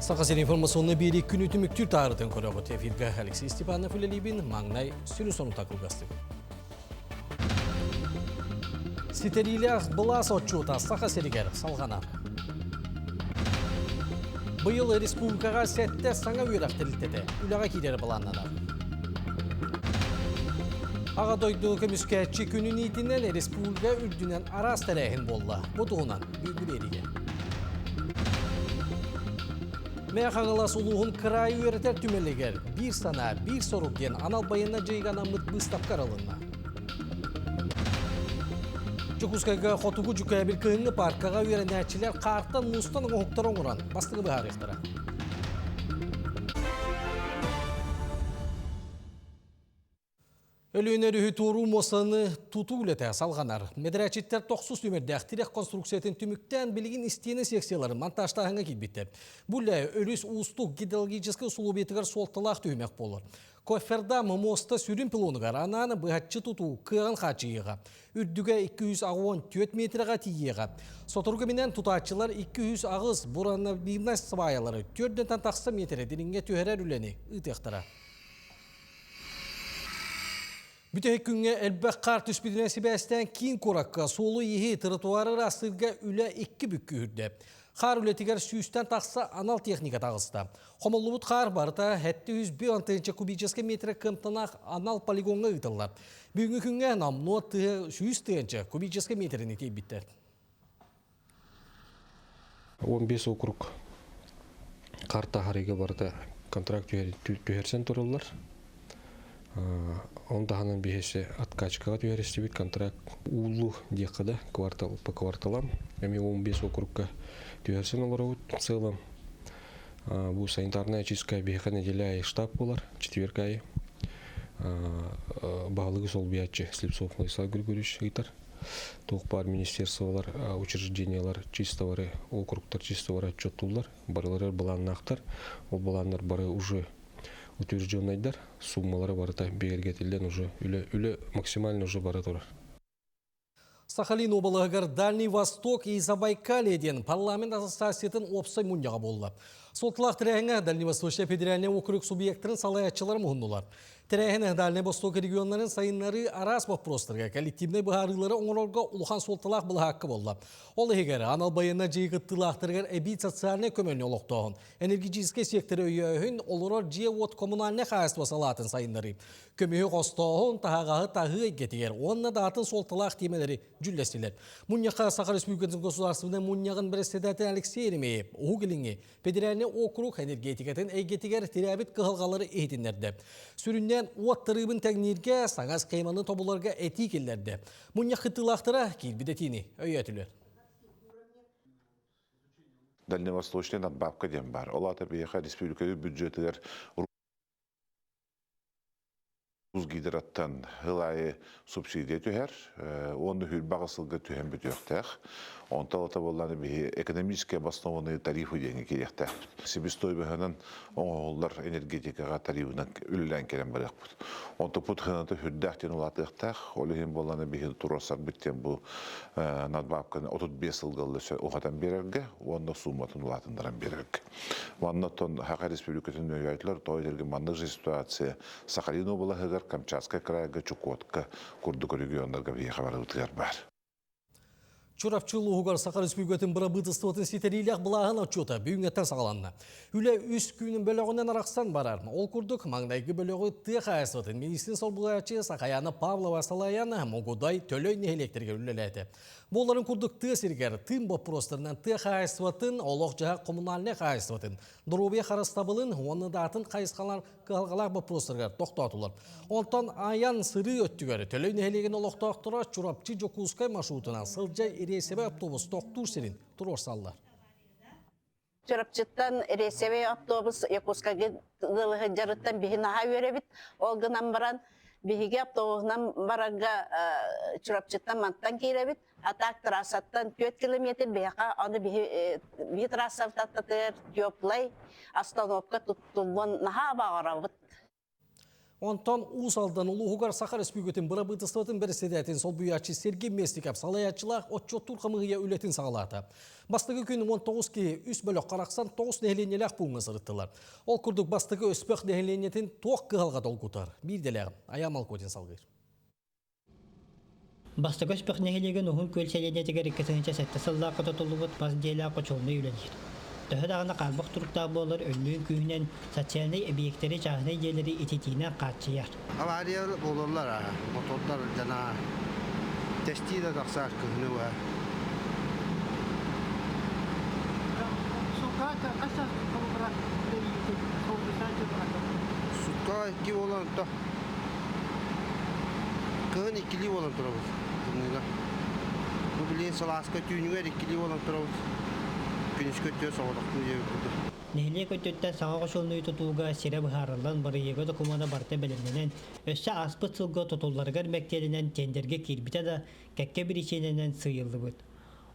Саха сирин информационнай биэрии күнү түмүктүүр таарытын көрөҕүт. Эфиргэ Алексей Степанов үлэлиибин, маҥнай сүрүн сонута кылгастык. Ситэриилээх былаас отчуота Саха сиригэр салҕанар. Быйыл республикаҕа сэттэ саҥа үөрэх тэрилтэтэ үлэҕэ киирэр былааннанар. Аҕа дойду көмүскээччи күнүн иитинэн республика үрдүнэн араас тэрээһин буолла. Бу туһунан бүгүҥҥү биэриигэ. Мэҥэ Хаҥалас улууһун кыраайы үөрэтэр түмэлигэр биир санаа, биир сорук диэн анал байыаннай дьайыыга анаммыт быыстапка арылынна. Дьокуускайга Хотугу Дьүкээбил кыһыҥҥы пааркаҕа үөрэнээччилэр хаартан муустан оҥоһуктары оҥорон бастакы быһаарыахтара. Өлүөнэ өрүһү туоруу муостаны тутуу үлэтэ салҕанар. Мэдэрээччиттэр тохсус нүмердээх тирэх конструкциятын түмүктээн билигин истиэнэ секцияларын монтажтааһыҥҥа киирбиттэр. Бу үлэ өрүс уустук гидрологическай усулуобуйатыгар суолталаах түһүмэх буолар. Кофердам муоста сүрүн пилонугар анаан быһаччы тутуу кыаҕын хааччыйыаҕа. Үрдүгэ 284 метрэҕэ тиийиэҕэ. Сотору кэминэн тутааччылар 208 буранобивнай сваялары төрдүнтэн тахса миэтэрэ дириҥҥэ түһэрэр үлэни ыытыахтара. Бүтэһик күҥҥэ элбэх хаар түспүтүнэн сибээстээн киин куоракка суолу-ииһи, тротуары ыраастыырга үлэ икки бүк күүһүрдэ. Хаар үлэтигэр сүүстэн тахса анал техника таҕыста. Хомуллубут хаар барыта 701 тыһыынча кубическай метрэ кыамталаах анал полигоҥҥа ыытыллар. Бүгүҥҥү күҥҥэ номнуо 100 тыһыынча кубическай метрини тиэйбиттэр. 15 округ карта харыйга барыта контракт түһэрсэн тураллар. Он таһынан биһиэхэ откачкаҕа түһэристибит контракт ууллу диэххэ да квартал по кварталам. Эми 15 округка түһэрсэн олоробут в целом. Бу санитарная очистка биһиэхэ неделя аайы штаб буолар, четверг аайы. Баһылыгы солбуйааччы Слепцов Владислав Григорьевич ыытар. Туох баар министерстволар, учреждениялар чистовары, округтар чистовары отчеттууллар, барыларыгар былааннаахтар. Ол былааннар бары уже утвержденнайдар, суммалара барыта бигэргэтиллэн уже үлэ, үлэ максимально уже бара турар. Сахалин уобалаһыгар Дальний Восток и Забайкалье диэн парламент ассоциациятын уопсай мунньаҕа буолла. Суолталаах тэрээһиҥҥэ Дальневосточнай федеральнай округ субъектарын салайааччылара муһуннулар. Тэрээһин Дальнай Восток регионнарын сайыннарыы араас боппуруостарга коллективнай быһаарыылары оҥорорго улахан суолталаах былаһаакка буолла. Ол иһигэр анал байыаннай дьайыы кыттыылаахтарыгар эбии социальнай көмөнү олохтооһун, энергетическэй секторы өйөөһүн, олорор дьиэ-уот коммунальнай хаһаайыстыба салаатын сайыннарыы, көмүһү хостооһун, таһаҕаһы таһыы эйгэтигэр уонна да атын суолталаах тиэмэлэри дьүүллэстилэр. Мунньахха Саха Республикатын Государственнай Мунньаҕын бэрэссэдээтэлэ Алексей Еремеев Уһук Илиҥҥи федеральнай округ энергетикатын эйгэтигэр тирээбит кыһалҕалары иһитиннэрдэ. Сүрүннээн уот тарыыбын тэҥнииргэ, саҥа схеманы тобуларга этии киллэрдэ. Мунньах кыттыылаахтара киирбит этиини өйөөтүлэр. Дальневосточный надбавка диэн баар. Ол аата биһиэхэ республика бюджетыгар Гидраттан сыл аайы субсидия түһэр, уонна сүүрбэ сылга түһэн бүтүөхтээх. Онтон ылата буоллаҕына биһи экономически обоснованные тарифы диэҥҥэ киириэхтээхпит. Себестоимоһынан оҥоһуллар энергетикаҕа тарифынан үлэлээн кэлэн барыахпыт. Онтуппут сыаната сүрдээх диэн улаатыахтаах. Ол иһин буоллаҕына биһи туруорсарбыт диэн бу надбавканы 35 сылга уһатан биэрэргэ уонна сууматын улаатыннаран биэрэргэ. Манна оттон Саха Республикатын өйөөтүлэр, тоҕо диэтэргэ маннык же ситуация Сахалин уобалаһыгар, Камчатскай крайга, Чукотка курдук регионнарга биһиэхэ барыбытыгар баар. Чурапчы улууһугар Саха Республикатын бырабыыталыстыбатын ситэриилээх былааһын отчуота бүгүҥҥэттэн саҕаланна. Үлэ үс күнүн бөлөҕүнэн арахсан барар. Ол курдук, маҥнайгы бөлөҕү тыа хаһаайыстыбатын министрин солбуйааччы Сахаяна Павлова салайан Могудай, Төлөй нэһилиэктэригэр үлэлээтэ. Буоларын курдук тыа сиригэр тыын боппуруостарынан тыа хаһаайыстыбатын, олох-дьаһах коммунальнай хаһаайыстыбатын, доруобуйа харыстабылын уонна да атын хайысхалар кыһалҕалаах боппуруостарыгар тохтоотулар. Онтон айан сырыы өттүгэр Төлөй нэһилиэгин олохтоохторо Чурапчы-Дьокуускай маршрутунан сылдьа рейсэбэй автобус тохтуур сирин туруорсаллар. Чурапчыттан рейсэбэй автобус Якутскайга дылы сылдьарыттан биһи наһаа үөрэбит. Ол гынан баран биһиги автобуһунан барарга Чурапчыттан мантан киирэбит. А так трассаттан 4 километр биһиэхэ аны биһи биһи трассаттатыгар теплай остановка туттуллуон наһаа баҕарабыт. Онтон Уус Алдан улууһугар Саха Республикатын бырабыытыстыбатын бэрэссэдээтин солбуйааччы Сергей Местников салайааччылаах отчуоттуур хамыыһыйа үлэтин саҕалаата. Бастакы күн 19 киһи үс бөлөххө арахсан 9 нэһилиэнньэлээх пууҥҥа сырыттылар. Ол курдук бастакы өспөх нэһилиэнньэтин туох кыһалҕа долгутар? Биирдэлээх Айаан Малкотин салгыыр. Бастакы Өспөх нэһилиэгин Уһун Күөл сэлиэнньэтигэр 2007 сыллаахха тутуллубут мас дьиэлээх хочуолунай үлэлиир. Төһө даҕаны хаарбах туруктаах буоллар, өллүүн күүһүнэн социальнай эбийиэктэри, чааһынай дьиэлэри ититиинэн хааччыйар. Авария буолаллар, мотордар дьана тэстии да тахсар кыһыны быһа. Сутка икки буолан Кыһын иккилии буолан турабыт тымныыга. Бу билигин сылааска түүнүгэр иккилии буолан турабыт. Күнүскү өттүгэр соҕотохтуу диэбит курдук. Нэһилиэк өттүттэн саҥа хочуолунай тутууга сирэ быһаарыллан, бырайыага докумуона барыта бэлэмнэнэн, өссө ааспыт сылга тутулларыгар мэктиэлэнэн тендергэ киирбитэ да, кэккэ биричиинэнэн сыыйыллыбыт.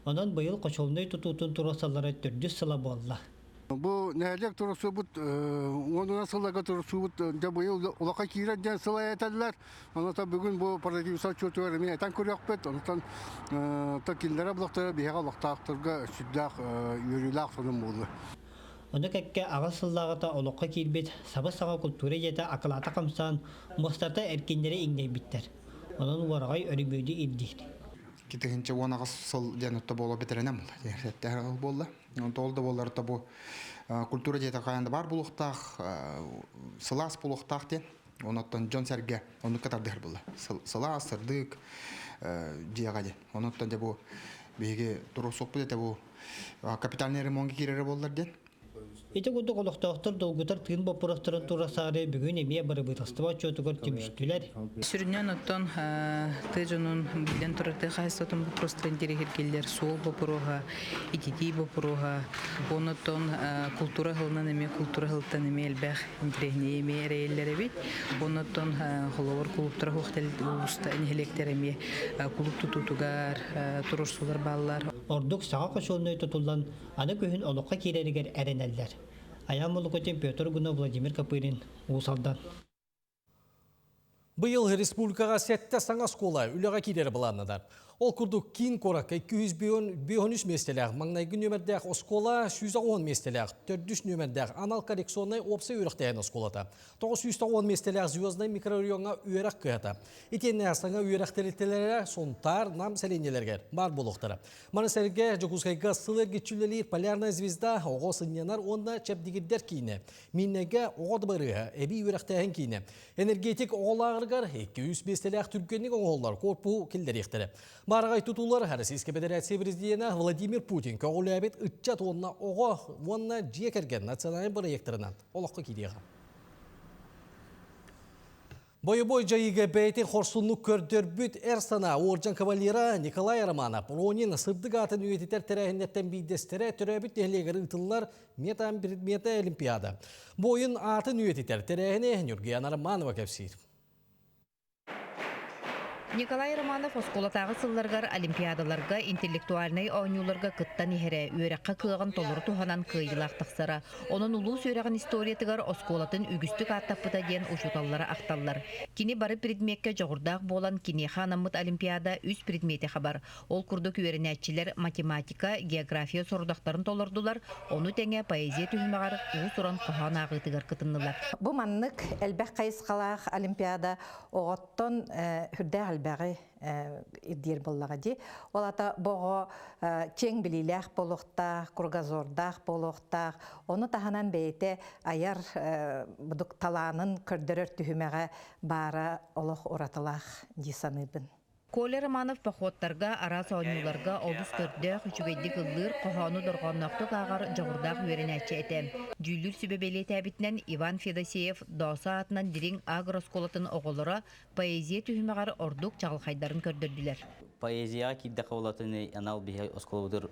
Онон быйыл хочуолунай тутуутун туруорсаллара төрдүс сыла буолла. Бу нэһилиэк турусуубут уонунан сылларга турусуубут дьэ быйыл улахан киирэр диэн сыл этэллэр. Онон бүгүн бу правительство отчуотугар эмиэ этэн көрүөхпүт. Онтон кинилэрэ булахтара биһиэхэ олохтоохторго сүрдээх үөрүүлээх сонун буолуо. Ону кэккэ аҕыс сыллааҕыта олоххо киирбит сабыс-саҥа култуура дьиэтэ акылаата хамсаан, муостата эркиннэри иҥнэйбиттэр. Онон уораҕай өрөмүөнү ирдиир. 2018 сыл диэн отто буола бэтэрэнэн буолла. Буолла. Ол да буоллар бу культура дьиэтэ хайаан да баар буолуохтаах, сылаас буолуохтаах диэн. Онуттан дьон-сэргэ оннукка тардыһар буолла. Сылаас, сырдык дьиэҕэ диэн. Онуттан дьэ бу биһиги туруорсуохпут этэ бу капитальный ремонтга киирэрэ буоллар диэн. Ити курдук олохтоохтор долгутар тыын боппуруостарын туруорсаары бүгүн эмиэ бырабыыталыстыба отчуотугар түмүстүлэр. Сүрүннээн оттон тыа дьонун биллэн турар тыа хаһаайыстыбатын боппуруостарын интэриэһиргииллэр суол боппуруоһа, ититии боппуруоһа, оннуттан култуура сылынан эмиэ култуура сылыттан эмиэ элбэх интэриэһинэй эмиэ эрэйэллэр эбит. Оннуттан холобур кулууптара суох улууста нэһилиэктэр эмиэ кулууп тутуутугар туруорсуулар бааллар. Ордук саҥа хочуолунай тутуллан Аны күһүн олоххо киирэригэр эрэнэллэр. Айаан Молокотин, Петр Гунов, Владимир Копырин, Уус Алдан. Быйыл республикаҕа сэттэ саҥа оскуола үлэҕэ киирэр былааннанар. Ол курдук киин куоракка 253 миэстэлээх маҥнайгы нүөмэрдээх оскуола 110 миэстэлээх төрдүс нүөмэрдээх анал коррекционнай уопсай үөрэхтээһин оскуолата 990 миэстэлээх Звезднай микрорайоҥҥа үөрэх кыһата. Итиэннэ саҥа үөрэх тэрилтэлэрэ Сунтаар, Нам сэлиэнньэлэригэр баар буолуохтара. Маны сэргэ Дьокуускайга сыл эргиччи үлэлиир Полярная звезда оҕо сынньанар уонна чэбдигирдэр киинэ, Мииннэгэ оҕо дыбарыаһа эбии үөрэхтээһин киинэ, энергетик оҕо лааҕырыгар 200 миэстэлээх түргэнник оҥоһуллар корпуһу киллэриэхтэрэ. Баараҕай тутуулар Российскай Федерация президенэ Владимир Путин көҕүлээбит ыччат уонна оҕо уонна дьиэ кэргэн национальнай бырайыактарынан олоххо киириэҕэ. Бойобуой дьайыыга бэйэтин хорсуннук көрдөрбүт эр санаа уордьан кавалера Николай Романов Ронин сырдык аатын үйэтитэр тэрээһиннэртэн биирдэстэрэ төрөөбүт нэһилиэгэр ыытыллар мета олимпиада. Буойун аатын үйэтитэр тэрээһини Ньургуяна Романова кэпсиир. Николай Романов оскуолатааҕы сылларыгар олимпиадаларга, интеллектуальнай оонньууларга кыттан иһэрэ, үөрэххэ кыаҕын толору туһанан кыайыылаах тахсара. Онон улуус үөрэҕин историятыгар оскуолатын үгүстүк ааттаппыта диэн учууталлара ахталлар. Кини бары предмеккэ дьоҕурдаах буолан, киниэхэ анаммыт олимпиада үс предмети хабар. Ол курдук үөрэнээччилэр математика, география сорудахтарын толордулар, ону тэҥэ поэзия түһүмэҕэр уус-уран хоһоон ааҕыытыгар кытыннылар. Бу маннык элбэх хайысхалаах олимпиада оҕоттон үрдээх элбэҕи ирдиир буоллаҕа дии. Ол ата бу оҕо киэҥ билиилээх буолуохтаах, кругозордаах буолуохтаах, ону таһынан бэйэтэ айар будук талаанын көрдөрөр түһүмэҕэ баара олох уратылаах дии саныыбын. Коля Романов походтарга, араас оонньууларга олус көрдөөх, үчүгэйдик ыллыыр, хоһоону дорҕоонноохтук ааҕар дьоҕурдаах үөрэнээччи этэ. Дьүүллүүр сүбэ бэлиэтээбитинэн Иван Федосеев Доосо аатынан Дириҥ агрооскуолатын оҕолоро поэзия түһүмэҕэр ордук чаҕылхайдарын көрдөрдүлэр. Поэзияҕа киирдэххэ болатын анал биһи оскуолабытыгар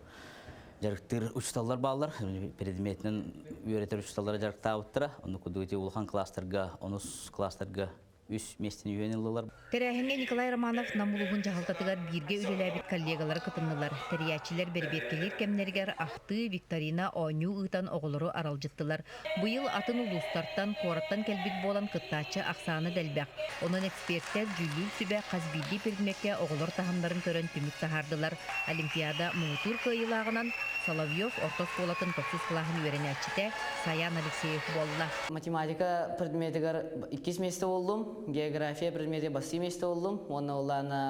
дьарыктыыр учууталлар бааллар. Предметинэн үөрэтэр учууталлара дьарыктаабыттара. Оннук курдук ити улахан класстарга, онус класстарга Үс миэстэни үһүөн ыллылар. Тэрээһиҥҥэ Николай Романов Нам улууһун дьаһалтатыгар бииргэ үлэлээбит коллегалара кытыннылар. Тэрийээччилэр бэрэбиэркэлиир кэмнэригэр ахтыы, викторина, оонньуу ыытан оҕолору аралдьыттылар. Быйыл атын улуустартан, куораттан кэлбит буолан кыттааччы ахсаана да элбэх. Онон экспертэр дьүүллүүр сүбэ хас биирдии предмеккэ оҕолор таһымнарын көрөн түмүк таһаардылар. Олимпиада муҥутуур кыайыылааҕынан Соловьев орто оскуолатын тохсус кылааһын үөрэнээччитэ Саян Алексеев буолла. Математика предметигэр иккис миэстэ буоллум, география предметигэр бастакы миэстэ буоллум уонна улаана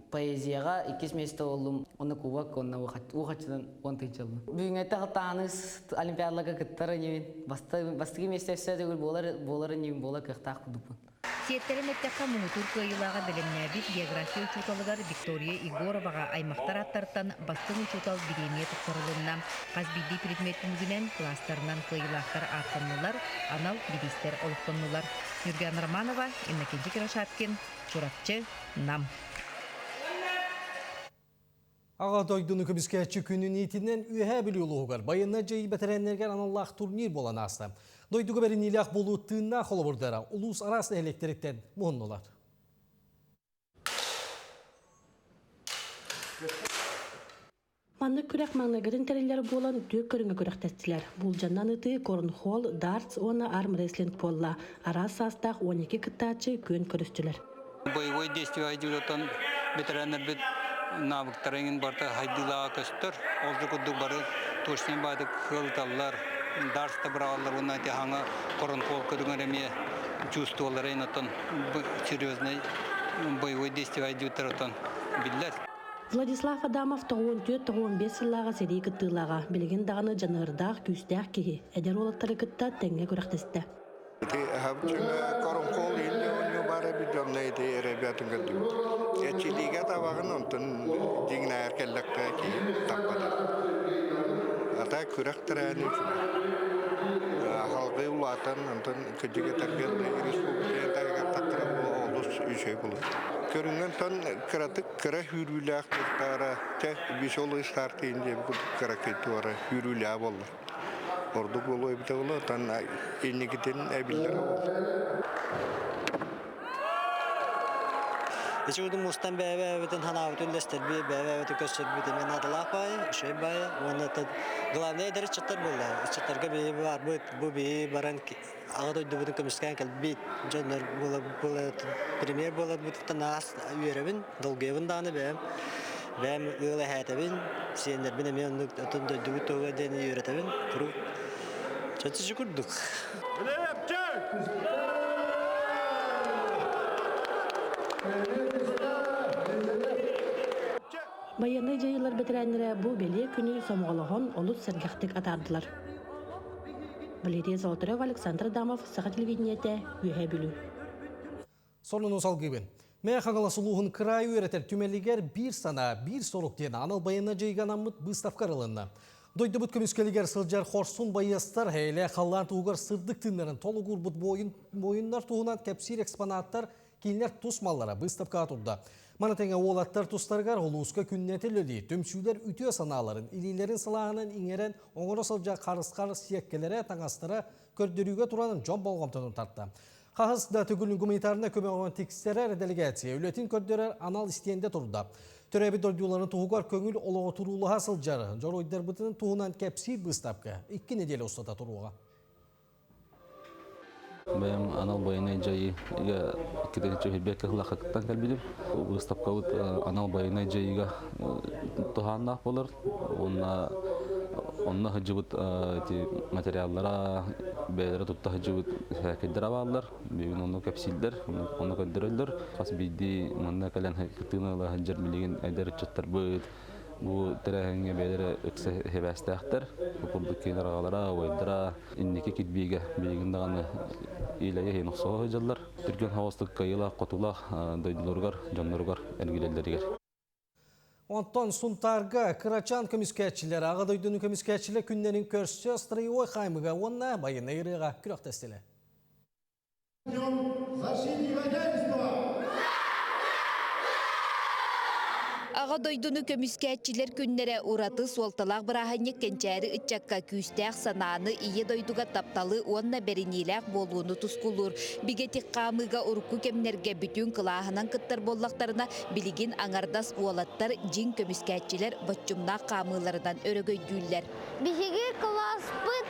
поэзияҕа иккис миэстэ буоллум. Уонна кубок уонна уухаччынан уон тыһыынча ыллым. Бүгүҥҥэттэ хаттааны олимпиадаларга кыттар инибин. Бастакы миэстэ өссө төгүл буолар буолар инибин буолар кыахтаах курдукпун. Сиэттэрэн эттэххэ, муҥутуур кыайыылааҕы бэлэмнээбит география учууталыгар Виктория Егороваҕа аймахтар ааттарыттан бастыҥ учуутал бириэмийэ туттарылынна. Хас биирдии предмет түмүгүнэн кылаастарынан кыайыылаахтар ааттаннылар, анал бириистэр олохтоннулар. Нюргана Романова, Иннокентий Кирашаткин, Чурапчы, Нам. Аҕа дойдуну көмүскээччи күнүн иитинэн Үөһээ Бүлүү улууһугар байыаннай дьайыы бэтэрээннэригэр аналлаах турнир буолан ааста. Дойдуга бэриниилээх буолуу тыыннаах холобурдара улуус араас нэһилиэктэриттэн муһуннулар. Маннык күрэх маҥнайгытын тэриллэр буолан үтүө көрүҥэ күрэхтэстилэр. Булдьаннан ытыы, корнхолл, дартс уонна армрестлинг буолла. Араас саастаах 12 кыттааччы күөн көрүстүлэр. Боевой действие айдыылатан ветераннарбыт навыктара иҥин барыта хайдыылааҕа көстөр. Ол да курдук бары точнай баадык кыалыталлар, дарс да быраҕаллар уонна ити хаҥа коронхол көрүҥэр эмиэ чувствоваллара оттон серьезный боевой действие айдыыттар оттон биллэр. Владислав Адамов 94-95 сыллааҕы сэрии кыттыылааҕа, билигин даҕаны дьаныардаах, күүстээх киһи, эдэр уолаттары кытта тэҥҥэ күрэхтэстэ. Ити коронкол инде оонньуу баар эбит дьонно ити ребятын көрдүбүт. Эчилиигэ табаҕын онтон дьиҥнээр кэллэххэ киһи таппата. Ата күрэх тэрээһин үчүгэй. Халгыы улаатан онтон кырдьык этэргэ республика таһыгар таххара олус үчүгэй буолар. Көрүҥҥэн кыратык кыра сүүрүүлээх туохтаара чэ веселый старт диэн курдук кыракый туора сүүрүүлээх буолла. Ордук буолуо эбитэ буолуо, оттон инникитин эбиллэр буолуо. Ичи удум мустан бэйэ-бэйэбитин ханаабытын үллэстэрбит, бэйэ-бэйэбитин көрсөрбүт эмиэ наадалаах баайы, үчүгэй баайы. Уонна главное эдэр ыччаттар буолла. Ыччаттарга биһи баарбыт, бу биһи баран аҕа дойдубутун көмүскээн кэлбит дьоннор буола буола премьер буоларбытыттан аас үөрэбин, долгуйабын даҕаны бэйэм. Бэйэм ыал эһээтэбин, сиэннэрбин эмиэ оннук отон дойдубут туһугар диэн үөрэтэбин куруук. Чочучу курдук. Байыаннай дьайыылар бэтэрээннэрэ бу бэлиэ күнү сомоҕолоһон олус сэргэхтик атаардылар. Валерия Золотарева, Александр Адамов, Саха телевидениетэ, Үөһээ Бүлүү. Сонуну салгыыбын. Мэҥэ Хаҥалас улууһун кыраайы үөрэтэр түмэлигэр биир санаа, биир сорук диэн анал байыаннай дьайыыга анаммыт быыстапка арылынна. Дойдубут көмүскэлигэр сылдьар хорсун байыастар эйэлээх халлаан туһугар сырдык тыыннарын толугурбут буойуннар туһунан кэпсиир экспонаттар кинилэр тус маллара быыстапкаҕа турда. Маны тэҥэ уолаттар тустарыгар улууска күннэтэ үлэлии, түмсүүлэр үтүө санааларын, илиилэрин сылааһынан иҥэрэн оҥоро сылдьар харысхал сиэккэлэрэ, таҥастара көрдөрүүгэ туран дьон болҕомтотун тарта. Хаһыс да төгүлүн гуманитарнай көмөҕө тиксэрэр делегация үлэтин көрдөрөр анал истиэндэ турда. Төрөөбүт дойдуларын туһугар көҥүл олоҕу туруулаһа сылдьар дьоруойдарбытын туһунан кэпсиир быыстапка икки нэдиэлэ устата туруоҕа. Бэйэм анал байыаннай дьайыыга иккитинчи үһүрбэккэ сыллаахыттан кэлбитим. Быыстапкабыт анал байыаннай дьайыыга туһааннаах буолар. Уонна онно сылдьыбыт ити материаллара бэйэлэрэ тутта сылдьыбыт сээкэйдэрэ бааллар. Бүгүн ону кэпсииллэр, ону көрдөрөллөр. Хас биирдии манна кэлэн кыттыыны ыла сылдьар билигин эдэр ыччаттарбыт бу тэрээһиҥҥэ бэйэлэрэ ыкса сибээстээхтэр. Бу курдук киин аҕалара, убайдара инники кирбиигэ билигин даҕаны иилэйэ иһин охсуһа сылдьаллар. Түргэн соҕустук кыайыылаах-хотуулаах дойдуларыгар, дьонноругар эргилэллэригэр. Онтон Сунтаарга кырачаан көмүскээччилэр Аҕа дойдуну көмүскээччилэр күннэрин көрсө строевой хаамыыга уонна байыаннай ырыаҕа күрэхтэстилэр. Аҕа дойдуну көмүскээччилэр күннэрэ ураты суолталаах бырааһынньык кэнчээри ыччакка күүстээх санааны, ийэ дойдуга тапталы уонна бэриниилээх буолууну тускулуур. Бигэтик хаамыыга урукку кэмнэргэ бүтүн кылааһынан кыттар буоллахтарына, билигин аҥардас уолаттар дьиҥ көмүскээччилэр боччумнаах хаамыыларынан өрөгөйдүүллэр. Биһиги кылааспыт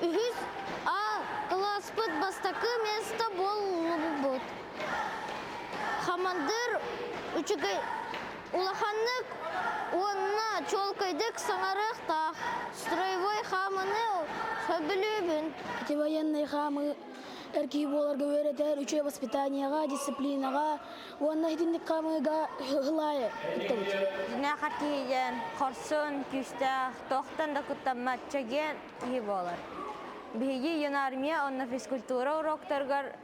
үһүс А кылааспыт бастакы место буоллубут. Хамандыр үчүгэй улаханнык уонна чуолкайдык саҥарыахтаах. Строевой хаамыны сөбүлүүбүн. Ити военный хаамыы эр киһи буоларга үөрэтэр, үчүгэй воспитанияҕа, дисциплинаҕа уонна итинник хаамыыга ылаайы кыттабыт. Дьиҥнээх киһи хорсун, күүстээх, туохтан да куттаммат чэгиэн киһи буолар. Биһиги юнармия уонна физкультура уроктарыгар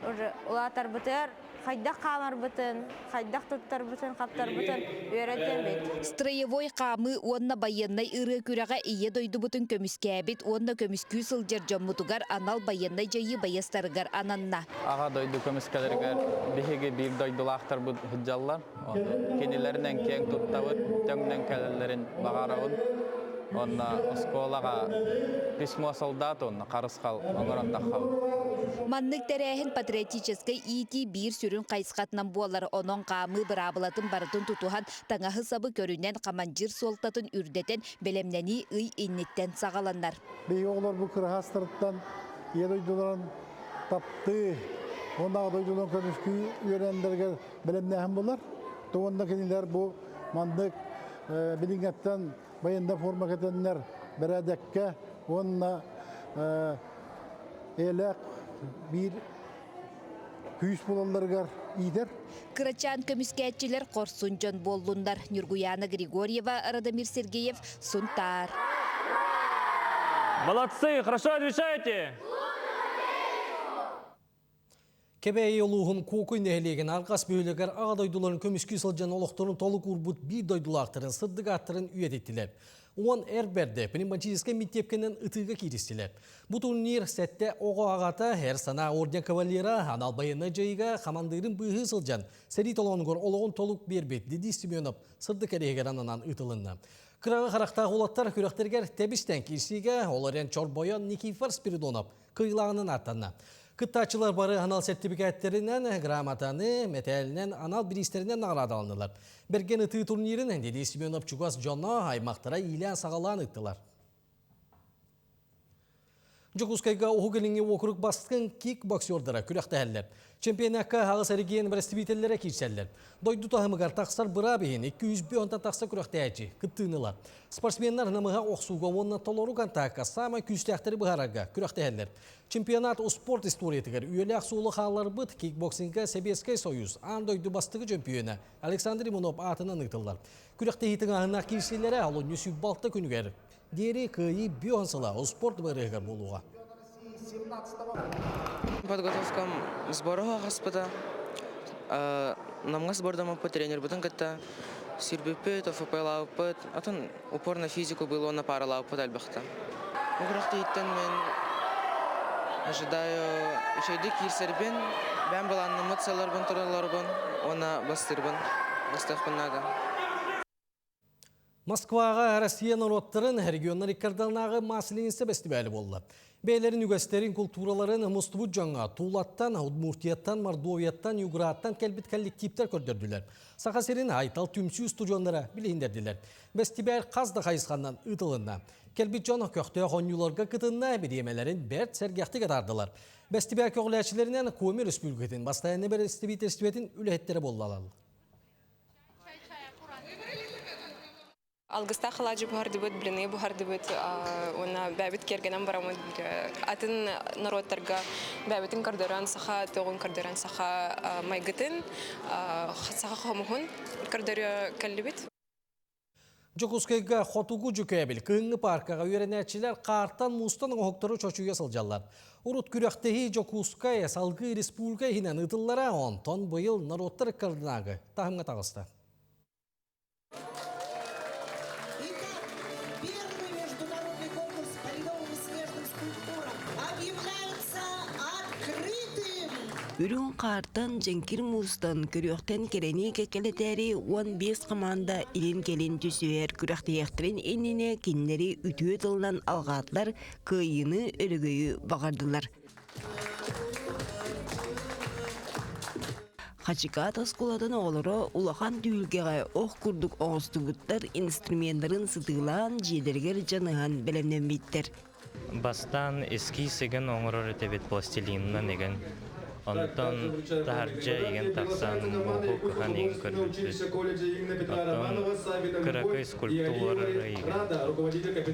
улаатарбытыгар хайдах хаамарбытын, хайдах туттарбытын, хаптарбытын үөрэтэн бит. Строевой хаамыы уонна байыаннай ырыа күрэҕэ Ийэ дойдубутун көмүскээбит уонна көмүскүү сылдьар дьоммутугар анал байыаннай дьайыы байыастарыгар ананна. Аҕа дойду көмүскэлэригэр биһиги биир дойдулаахтарбыт сылдьаллар. Кинилэринэн киэҥ туттабыт, төҥнөн кэлэллэрин баҕарабын. Уонна оскуолаҕа письмо солдату уонна харысхал оҥорон таххабыт. Маннык тэрээһин патриотическай иитии биир сүрүн хайысхатынан буолар. Онон хаамыы быраабылатын барытын тутуһан, таҥаһы-сабы көрүнэн, хамандьыыр суолтатын үрдэтэн, бэлэмнэнии ый инниттэн саҕаланар. Биһиги оҕолор бу кыраһаастарыттан ийэ дойдуларын таптыы уонна аҕа дойдуларын көмүскүү үөрэнэллэригэр бэлэмнээһин булар. Уонна кинилэр бу маннык билиҥҥэттэн военная форма кэтэннэр бэрээдэккэ уонна эйэлээх биир күүс буолалларыгар иитэр. Кырачаан көмүскээччилэр хорсун дьон буоллуннар. Нюргуяна Григорьева, Радомир Сергеев, Сунтаар. Молодцы, хорошо отвечаете. Кэбээйи улууһун Куокуй нэһилиэгин арҕас бөһүөлэгэр аҕа дойдуларын көмүскүү сылдьан олохторун толук уурбут биир дойдулаахтарын сырдык ааттарын үйэтиттилэр. Уон эр бэрдэ пневматическай миттиэпкэнэн ытыыга кииристилэр. Бу турнир сэттэ оҕо аҕата Эр санаа орден кавалера анал байыаннай дьайыыга хамандыырын быыһыы сылдьан сэрии толоонугар олоҕун толук биэрбит Дидий Семенов сырдык эриһигэр ананан ыытылынна. Кыраҕы харахтаах уолаттар күрэхтэригэр тэбистэн киирсиигэ ол эрэн чорбойон Никифор Спиридонов кыайыылааҕынан ааттанна. Кыттааччылар бары анал сэртипикээттэринэн, грамотаны, мэтээлинэн, анал бириистэринэн наҕараадаланнылар. Бэргэн ытыы турнирын Денис Семенов чугас дьоно, аймахтара иилээн-саҕалаан ыыттылар. Дьокуускайга Уһук Илиҥҥи уокурук бастыҥ кикбоксердара күрэхтэһэллэр. Чемпионакка аҕыс эрэгийиэн бэрэстэбиитэллэрэ киирсэллэр. Дойду таһымыгар тахсар быраап иһин 200 онтон тахса күрэхтэһээччи кыттыыны ылар. Спортсменнар намыһах охсууга уонна толору контакка саамай күүстээхтэри быһаарарга күрэхтэһэллэр. Чемпионат спорт историятыгар үйэлээх суолу хаалларбыт кикбоксингга Сэбиэскэй Союз аан дойду бастакы чөмпүйүөнэ Александр Иванов аатынан ыытыллар. Күрэхтэһии тыҥааһыннаах киирсиилэрэ олунньу 26 күнүгэр диэри Кыайыы бион сыла спорт бырыһыгар буолуоҕа. Подготовкам сбора хаспыта. Намҥа сбордаммыппыт тренербытын кытта сүүрбүппүт, ОФП-лаабыппыт, атын упор на физику было уонна пааралаабыппыт элбэхтэ. Бу күрэхтэһииттэн мин ожидаю үчүгэйдик киирсэрбин, бэйэм былааннаммыт сыалларбын туралларбын уонна бастыырбын, бастыахпын наада. Москваҕа Россия норуоттарын регионнар иккардалынааҕы Масленица бэстибээлэ буолла. Бэйэлэрин үгэстэрин, култуураларын мустубут дьоҥҥо Тулаттан, Удмуртияттан, Мордовияттан, Юграттан кэлбит коллективтэр көрдөрдүлэр. Саха сирин Айтал түмсүү студионнара билиһиннэрдилэр. Бэстибээл хас да хайысханан ыытылынна. Кэлбит дьон көхтөөх оонньууларга кытынна, бириэмэлэрин бэрт сэргэхтик атаардылар. Бэстибээл көҕүлээччилэринэн Коми Өрөспүүбүлүкэтин бастайаннай бэрэстэбиитэлистибэтин үлэһиттэрэ буоллалар. Алгыстаах алаадьы буһардыбыт, блины буһардыбыт уонна бэйэбит киэргэнэн бараммыт атын норуоттарга бэйэбитин көрдөрөн, саха тоҕун көрдөрөн, саха майгытын, саха хомуһун көрдөрө кэллибит. Дьокуускайга Хотугу дьүкээбил кыһыҥҥы пааркаҕа үөрэнээччилэр хаартан муустан оҥоһуктары чочуйа сылдьаллар. Урут күрэхтэһии Дьокуускай салгыы республика иһинэн ыытыллара, онтон быйыл норуоттар ыккардынааҕы таһымҥа таҕыста. Итак, первый международный конкурс по ледовым и снежным скульптурам объявляется открытым! Үрүҥ хаартан, дьэҥкир муустан, көрүөхтэн кэрэни кэккэлэтээри 15 хамаанда илин-кэлин түсүһэр күрэхтэһиэхтэрин иннинэ кинилэри үтүө тылынан алҕаатылар, кыайыыны, өрөгөйү баҕардылар. Хачыкаат оскуолатын оҕолоро улахан түһүлгэҕэ ох курдук оҥостубуттар инструменнарын сытыылаан дьиэлэригэр дьаныһан бэлэмнэммиттэр. Бастаан эскиз игин оҥорор этибит пластилинынан игин. Онтон таһырдьа игин тахсан мууһу кыһан игин көрбүппүт. Оттон кыракый скульптуралары игин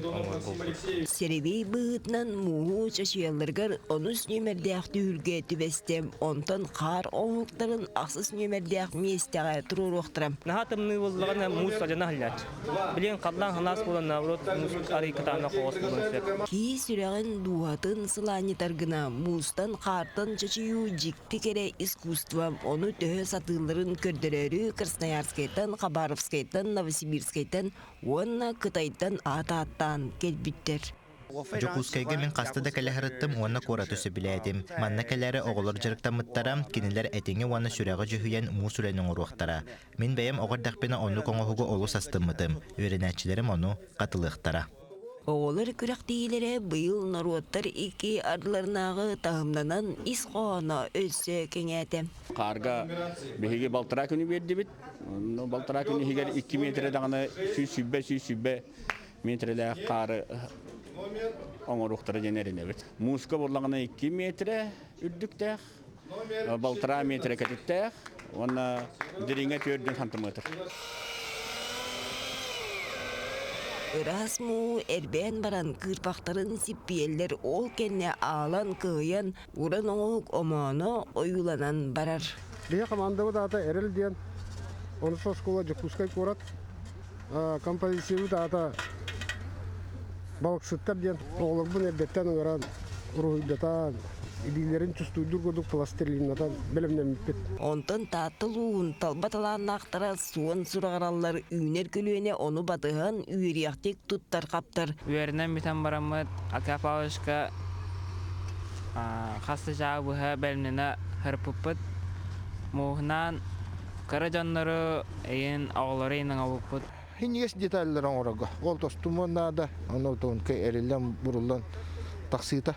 оҥорбуппут. Сэрэбиэй быһыытынан мууһу чочуйалларыгар онус нүөмэрдээх түһүлгэ түбэстэ, онтон хаар оҥоһуктарын ахсыс нүөмэрдээх миэстэҕэ туруоруохтара. Наһаа тымныы буоллаҕына муус алдьана сылдьааччы. Билигин халлаан халаас буолан наоборот муус арый кытаанах оҕус буолуон сөп. Киһи сүрэҕин, дууһатын сылаанньытар гына муустан, хаартан чочуйуу дьикти кэрэ искусство. Ону төһө сатыылларын көрдөрөөрү Красноярскайтан, Хабаровскайтан, Новосибирскайтан уонна Кытайтан аат ааттаан кэлбиттэр. Дьокуускайга мин хаста да кэлэ сырыттым уонна куораты сөбүлээтим. Манна кэлээри оҕолор дьарыктаммыттара, кинилэр этиҥи уонна сүрэҕи дьүһүйэн муус үлэни оҥоруохтара. Мин бэйэм оҕо эрдэхпинэ оннук оҥоһугу олус астыммытым, үөрэнээччилэрим ону хатылыахтара. Оҕолор күрэхтэһиилэрэ быйыл норуоттар икки ардыларынааҕы таһымнанан ис хоһооно өссө кэҥээтэ. Хаарга биһиги балтараа күнү биэрдибит. Балтараа күн иһигэр 2 метрэ даҕаны 120-120 метрэлээх хаары оҥоруохтара диэн эрэнэбит. Мууска буоллаҕына 2 метрэ үрдүктээх, балтараа метрэ кэтиттээх уонна дириҥэ 4 сантиметр. Ыраас муу эрбээн баран кыырпахтарын сиппийэллэр, ол кэннэ аалан кыһыйан уран оҥоһук омооно ойууланан барар. Биһи командабыт аата Эрэл диэн, онус оскуола Дьокуускай куорат. Композициябыт аата Балыксыттар диэн оҕолорбун эрдэттэн ыҥыран, уруһуйдатан, илиилэрин чувствуйдуур курдук пластилиннатан бэлэмнэммиппит. Онтон Таатта улууһун талба талааннаахтара суон сураҕыраллар, үүнэр көлүөнэ ону батыһан үөрүйэхтик туттар-хаптар. Үөрэнэн бүтэн бараммыт Ака Павловичка хас да чааһы быһа бэлэмнэнэ сырыппыппыт. Мууһунаан кыра дьоннору эйин оҕолору эйин оҥобуппут. Хинньигэс деталлары оҥорорго. Ол тостумуон наада, ону тонко эриллэн буруллан тахсыыта.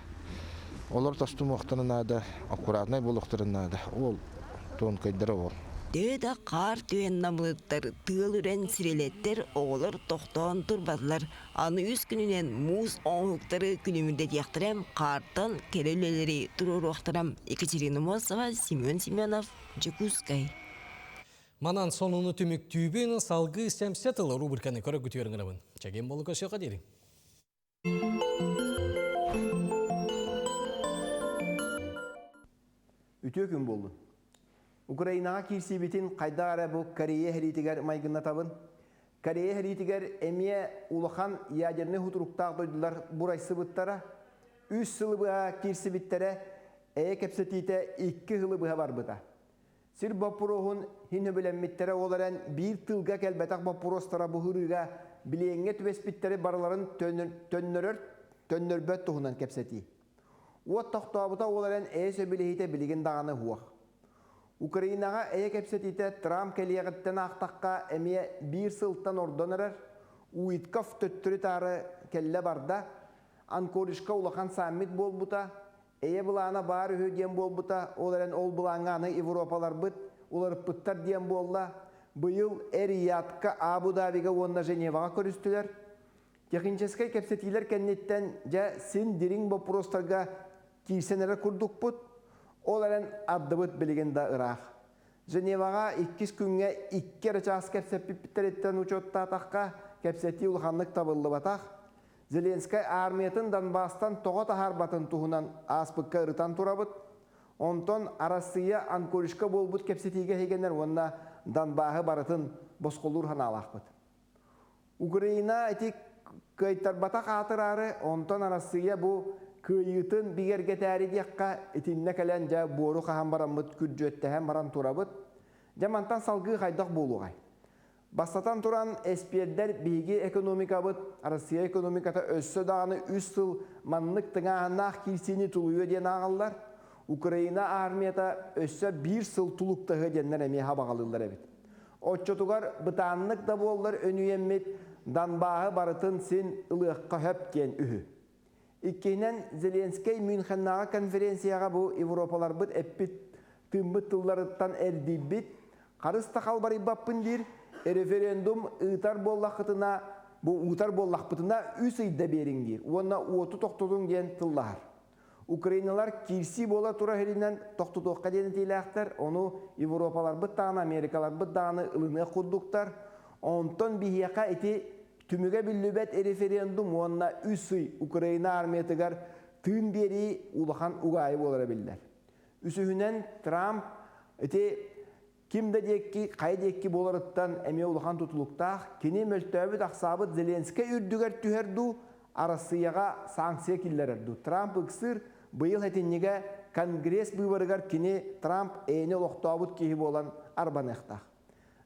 Олор тостумуохтарын наада, аккуратнай буолуохтарын наада. Ол тонкайдара ол. Төһө да хаар түһэн намылыттар, тыал үрэн сирилэттэр, оҕолор тохтоон турбатылар. Аны үс күнүнэн муус оҥоһуктары күлүмүрдэтиэхтэрэ, хаартан кэрэ үлэлэри туруоруохтара. Екатерина Мосова, Семен Семенов, Дьокуускай. Манан сонуну түмүктүүбүн салгыы сэмсэ тылы рубриканы көрө күтүөрүҥ Чэгиэн болу көсүөхэ диэри. Үтүө күн буоллун. Украинаҕа киирсиибитин хайдах эрэ бу Корея сэриитигэр майгыннатабын. Корея сэриитигэр эмиэ улахан ядернай хутуруктаах дойдулар бурайсыбыттара. Үс сылы быһа киирсибиттэрэ, эйэ кэпсэтиитэ икки сылы быһа барбыта. Сир боппуруоһун иһин үбүлэммиттэрэ ол эрэн биир тылга кэлбэтэх боппуруостара буһурууга билиэҥҥэ түбэспиттэри барыларын төннөрөр төннөрбөт туһунан кэпсэтии. Уот тохтообута ол эрэн эйэ сөбүлэһиитэ билигин даҕаны суох. Украинаҕа эйэ кэпсэтиитэ Трамп кэлиэҕиттэн аахтахха эмиэ биир сылтан ордон эрэр, Уитков төттөрү-таары кэллэ барда, Анкоришка улахан саммит буолбута, Эйэ былаана баар үһү диэн буолбута, ол эрэн ол былааҥҥа аны Европаларбыт уларыппыттар диэн буолла. Быйыл Эр-Риядка, Абу-Дабига уонна Женеваҕа көрүстүлэр. Техническэй кэпсэтиилэр кэнниттэн дьэ син дириҥ боппуруостарга киирсэн эрэр курдукпут. Ол эрэн ардыбыт билигин да ыраах. Женеваҕа иккис күҥҥэ икки эрэ чаас кэпсэппиппиттэриттэн учуоттаатахха, кэпсэтии улаханнык табыллыбатах. Зеленскэй аармыйатын Донбасстан тоҕо таһаарбатын туһунан ааспыкка ырытан турабыт. Онтон Арассыыйа Анкоришка буолбут кэпсэтиигэ иһигэнэр уонна Донбаһы барытын босхолуур санаалаахпыт. Украина ити кыайтарбатах аатыраары, онтон Арассыыйа бу кыайыытын бигэргэтээри диэххэ, итиннэ кэлэн дьэ буору хаһан бараммыт күрдьүөттэһэн баран турабыт. Дьэ мантан салгыы хайдах буолуоҕай? Бастатан туран, эспиэрдэр биһиги экономикабыт, Россия экономиката өссө даҕаны үс сыл маннык тыҥааһыннаах киирсиини тулуйуо диэн ааҕаллар. Украина армията өссө биир сыл тулуктаһыа диэннэр эмиэ хабаҕалыыллар эбит. Оччотугар бытааннык да буоллар өнүйэммит Донбаһы барытын син ылыахха хөп диэн үһү. Иккиһинэн, Зеленскэй Мюнхеннааҕы конференцияҕа бу европаларбыт эппит тыыммыт тылларыттан эрдийбит, харыс да халбарыйбаппын диир, референдум ыытар буоллаххытына, бу ыытар буоллахпытына үс ыйда биэриҥ диир уонна уоту тохтотуҥ диэн тыллаһар. Украиналар киирсии буола турар сиринэн тохтотуохха диэн этиилээхтэр, ону Европаларбыт даҕаны, Америкаларбыт даҕаны ылыныах курдуктар. Онтон биһиэхэ ити түмүгэ биллибэт референдум уонна үс ый Украина армиятыгар тыын биэрии улахан угаайы буолара биллэр. Үсүһүнэн, Трамп ити ким да диэки, хайа диэки буоларыттан эмиэ улахан тутулуктаах, кини мөлтөөбүт-ахсаабыт Зеленскэй үрдүгэр түһэр дуу, Арассыыйаҕа санкция киллэрэр дуу. Трамп ыксыыр, быйыл этинньигэ Конгресс быыбарыгар кини Трамп эйэни олохтообут киһи буолан арбаныахтаах.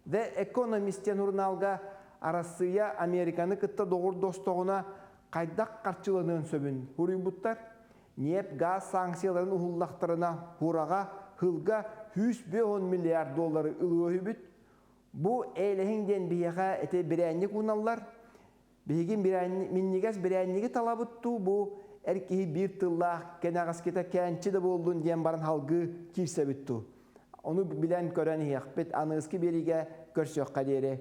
The Economist диэн сурунаалга Арассыыйа Американы кытта доҕордостоҕуна хайдах харчыланыан сөбүн суруйбуттар. Ньиэп, гаас санкцияларын уһуллахтарына Хураҕа сылга 150 миллиард доллары ылыа үһүбүт. Бу эйлэһиҥ диэн биһиэхэ ити бирээнньик ууналлар. Биһиги минньигэс бирээнньиги талабыт дуу, бу эр киһи биир тыллаах кэнэҕэскитэ кээнчи да буоллун диэн баран халгыы киирсэбит дуу. Ону билэн көрөн иһиэхпит, аныгыскы биэриигэ көрсүөххэ диэри.